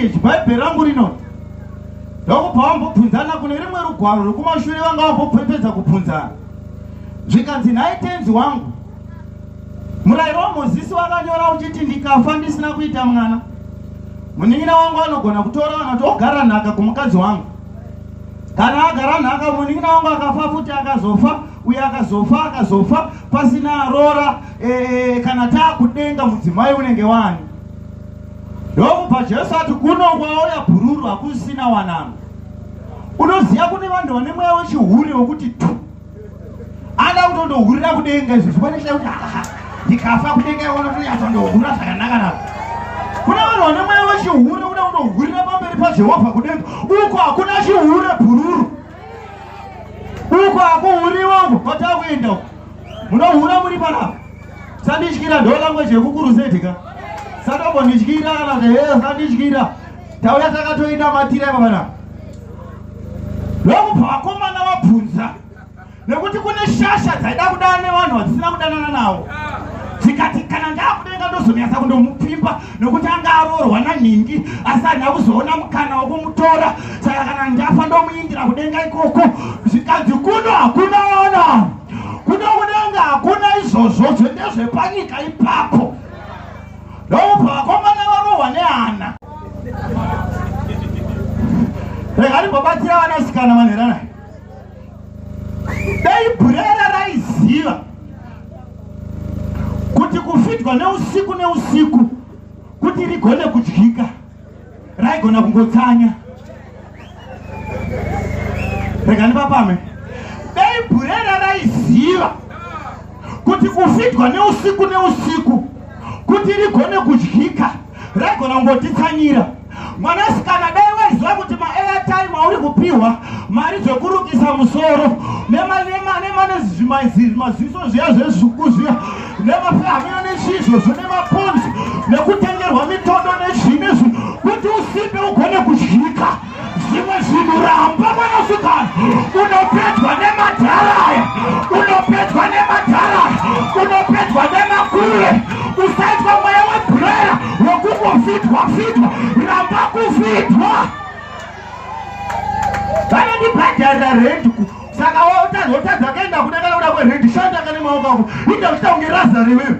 marriage. Bhaibheri rangu rinoti ndokubva vambobvunzana kune rimwe rugwaro rwekumashure, vanga vambopfepedza kubvunzana, zvikanzi, "Nhai tenzi wangu, murayiro waMozisi wakanyora uchiti ndikafa ndisina kuita mwana, munin'ina wangu anogona kutora kana kuti ogara nhaka kumukadzi wangu. Kana agara nhaka, munin'ina wangu akafa futi, akazofa uye akazofa, akazofa pasina aroora, kana taakudenga mudzimai unenge wani?" Ndokubva Jesu ati, "Kuno kwauya bhururu hakusina wanano." Unoziva kune vanhu vane mweya wechihure wekuti tu ada kutondohurira kudenga. Izvo zvikwanisa kuti haha, ndikafa kudenga iona kutonyatsondohura zvakanaka nako. Kune vanhu vane mweya wechihure, kuda kundohurira pamberi paJehovha kudenga. Uko hakuna chihure, bhururu. Uko hakuhuriwa uko kwatakuenda uko. Munohura muri panapa. Sandityira, ndo language yekukurusedi ka. Satombondityira kana kuti he, sandityira. Tauya takatoenda matira ipa panapa. Ndokubva vakomana vabvunza, nekuti kune shasha dzaida kudana nevanhu vadzisina kudanana navo, dzikati, "Kana ndaakudenga ndozonyatsa kundomupfimba, nekuti anga aroorwa nanhingi asi handina kuzoona mukana wekumutora. Saka kana ndafa ndomuindira kudenga ikoko." Zvikanzi, "Kuno hakuna wana, kuno kudenga hakuna izvozvo, zvendezvepanyika ipapo." Ndokubva vakomana varohwa nehana. Rega ndimbobatsira vanasikana manherana. Dai bhurera raiziva kuti kufidwa neusiku neusiku kuti rigone kudyika, raigona kungotsanya. Rega ndipapame. Dai bhurera raiziva kuti kufidwa neusiku neusiku kuti rigone kudyika, raigona kungotitsanyira. Mwanasikana, dai waiziva kuti maairtime auri kupiwa, mari dzekurukisa musoro, nemaziso zviya zvezvuku zviya, nemafamino, nechizvozvo, nemaponzi, nekutengerwa mitondo, nechii nezvi, kuti usimbe ugone kudyika, zvimwe zvinhu ramba. Mwanasikana, unopedzwa nemadharaya, unopedzwa nemadharaya, unopedzwa nemakure. Usaitwa mweya webhurera wekungofidwa fidwa. Ramba kufidwa. Vanondibhadharira rendi, saka wotadza kuenda kuda kana kuda kwerendi. Shandaka nemaoko ako. Inda uchita kunge Razaro iwewe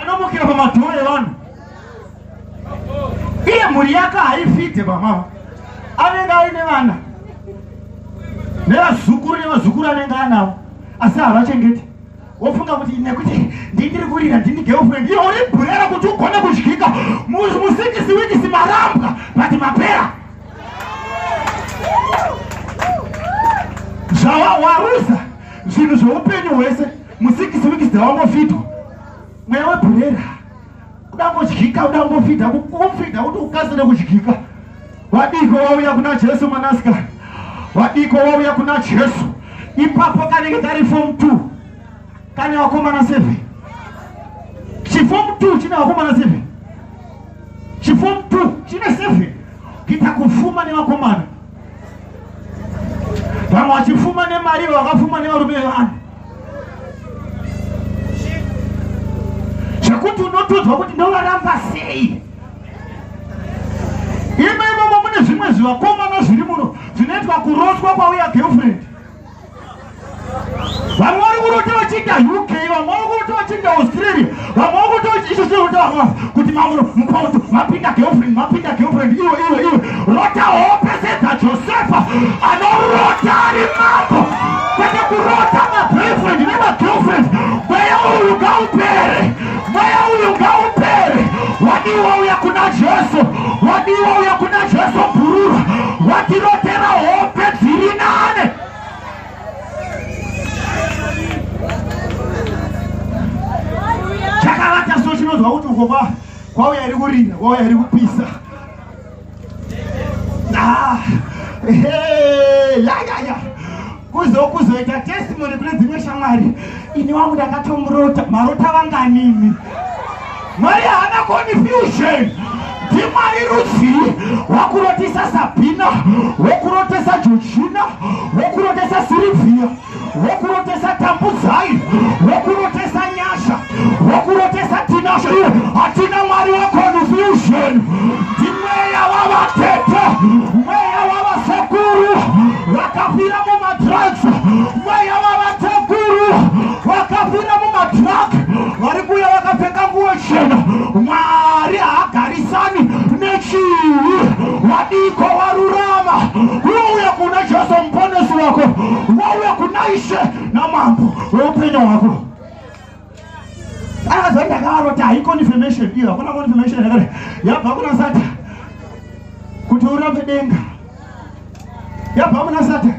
anomukira pamadhoo evanhu. Iye mhuri yake haifidhe pamama, anenge aine vana nevazukuru, nevazukuru anenge anavo, asi havachengeti. Wofunga kuti nekuti ndindiri kurira, ndini girlfriend. Iwe uri bhurera kuti ugone kudyika musikisi wikisi. Marambwa but mapera zvawa waruza zvinhu zveupenyu hwese musikisi wikisi dzawangofidwa. Mweya webhurera kuda ngodyika, kuda ngofidha, kufidha kuti ukasire kudyika. Vadiko vauya kuna Jesu, mwanasikana, vadiko vauya kuna Jesu. Ipapo kanenge kari form 2, kane vakomana 7. Chiform 2 chine vakomana 7. Chiform 2 chine 7, kuita kufuma nevakomana. Vamwe vachifuma nemari, vakafuma nevarume vevanhu, zvekuti unotodzwa kuti ndovaramba sei. Imo imomo mune zvimwe zvivakomana zviri muno zvinoitwa kuroswa kwauya girlfriend. Vamwe vari kurota vachienda UK, vamwe vari kurota vachienda Australia, vamwe vari kurota icho chinoota kuti mupauto mapinda girlfriend, mapinda girlfriend. Iwe, iwe, iwe, rota hope sedzaJosefa anorota ari mambo, kwete kurota maboyfriend nemagirlfriend. Mweya uyu ngaupere, mweya uyu ngaupere. Wadiwa uya kuna Jesu, wadiwa uya kuna Jesu. Bhururu, watirotera hope dziri nane. Chakavata so chinonzwa kuti uko kwauya iri kurira, kwauya iri kupisa. Ah, hey, ya ya ya, kuzoita testimony kune dzimwe shamwari: "Ini wangu ndakatomurota." Marota vanganini? Mwari haana confusion. NdiMwari rudzii wakurotesa Sabhina, wokurotesa Georgina, wokurotesa Sirivhia, wokurotesa Tambudzai, wokurotesa Nyasha, wokurotesa Tinasho? Iwe, hatina Mwari weconfusion. Ndimweya wavakafa. Wauya kuna Ishe naMambo weupenyu hwako. Akazoti ndakarota, hai confirmation iyo, hakuna confirmation yakadai yabva kuna Satan kuti urambe denga, yabva muna Satan.